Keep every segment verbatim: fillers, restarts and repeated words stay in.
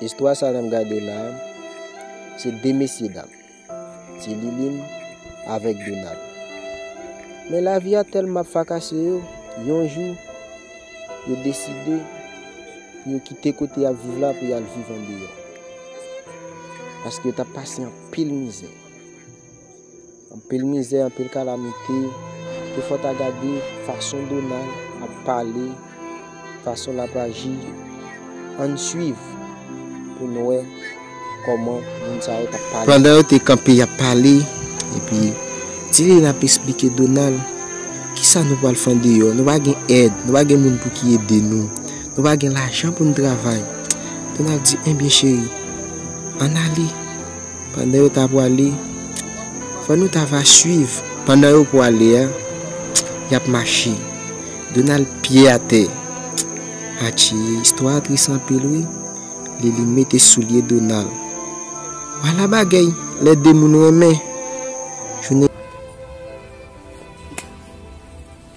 Istwa sa n ap gade la, se de mesye dam. Se Liline avèk Donald. Men lavi a tèlman ap frakase yo, yon jou, yo deside pou yo kite kote y ap viv la pou y al viv andeyò. Paske yo t ap pase anpil mizè. Anpil mizè, anpil kalamite. Te fò ta gade fason Donald ap pale, fason l ap aji. Ann swiv pou n wè kòman moun sa yo t ap pale. Pandan yo te kanpe, y ap pale, epi Tilly ap esplike Donald kisa nou pral fè andeyò. Nou pa gen èd, nou pa gen moun pou ki ede nou. Nou pa gen lajan pou n travay. Donald di, "Enben, cheri, ann ale." Pandan yo ta pwale, fò nou ta va swiv. Pandan yo pwale a, y ap mache. Donald pye atè. Atchè, istwa a tris anpil wi. Lili mete soulye Donald. Vwala bagay, lè de moun renmen. Jounen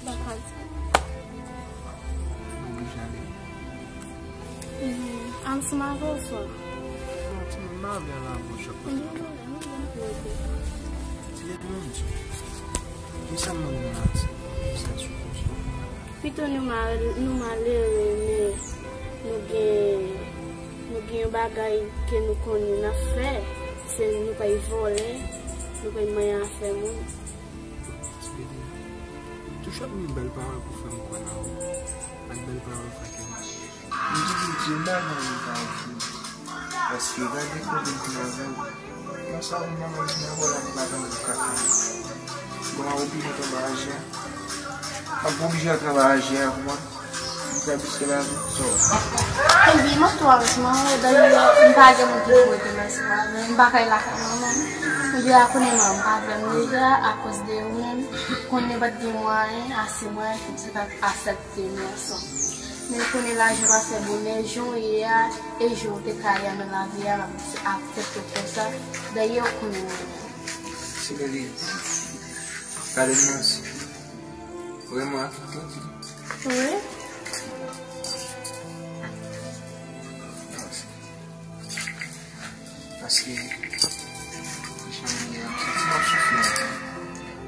Baka di. Mwen oblije ale. Mhm. Ann ansanm avè w swa. Non, timoun, m pa vle al avè w chak kote. Non, non, non, non, non. Ti lè menm di. Kisa m mande la, ti? Kisa sou konsa? Pito nou mal-, nou malere, men nou gen, nou gen yon bagay ke nou konnen n ap fè. Se nou pa vòlè, nou pa manyen afè moun. Ti bebe, toujou ap gen bèl pawòl pou fè m kwè nan ou, ak bèl pawòl pou fè kè m. M di Bondye, m pa gen anyen pou di. Paske gade kote m te avè w. Konsa, ou manman di nan vòlè m pa gen anyen pou ka fè. Bon, a oblije tonbe aje a. M ap oblije al travay aje a pou mwen. Sa piske la, so. Ebyen, m ap tou avèk manman w, dayè, m pa gen moun ki pou rete nan espwa avè m, m pa kay lakay manman m. Ebyen, a konnen manman m pa vle m deja, akoz de ou menm, konnen pa t gen mwayen, ase mwayen, pou m te ka aksepte nou ansanm. Men konnen lajan pa fè bonè, jan w ye a, e jan w te ka ye a nan lavi a, m ap aksepte w konsa, dayè, ou konnen mwen menm. Se gade, gade m nan zye. Vrèman, ak tout kè m. Wi. Paske, jan m ye a, m santi m ap soufri anpil.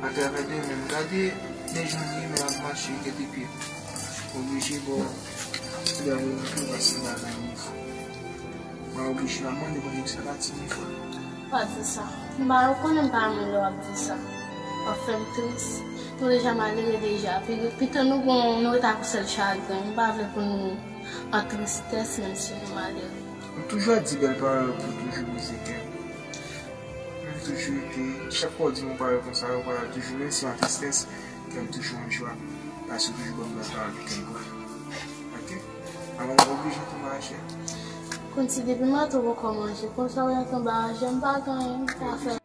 Atravè de menm, gade de jan m ye, men ap mache, gade pye. Oblije, bon, gade nan tou, paske bagay nouvo. Mwen oblije la mande Bondye sa pa ti nèg la. Pa di sa. M pa, ou konnen m pa renmen lè w ap di sa. W ap fè m tris. Nou deja malere deja. Pi, pito nou gon, nou ret ak yon sèl chagren. M pa vle pou nou an tristès, menm si nou malere. M toujou ap di bèl pawòl pou toujou brize kè m. M toujou rete, chak fwa w di m yon pawòl konsa, yon pawòl toujou, menm si an tristès, kè m toujou an jwa. Paske w toujou ban m bèl pawòl pou kè m kontan. Ok? Avan m oblije tonbe aje. Konn si depi maten w poko manje, konsa w tonbe aje, m pa gen anyen m ka fè.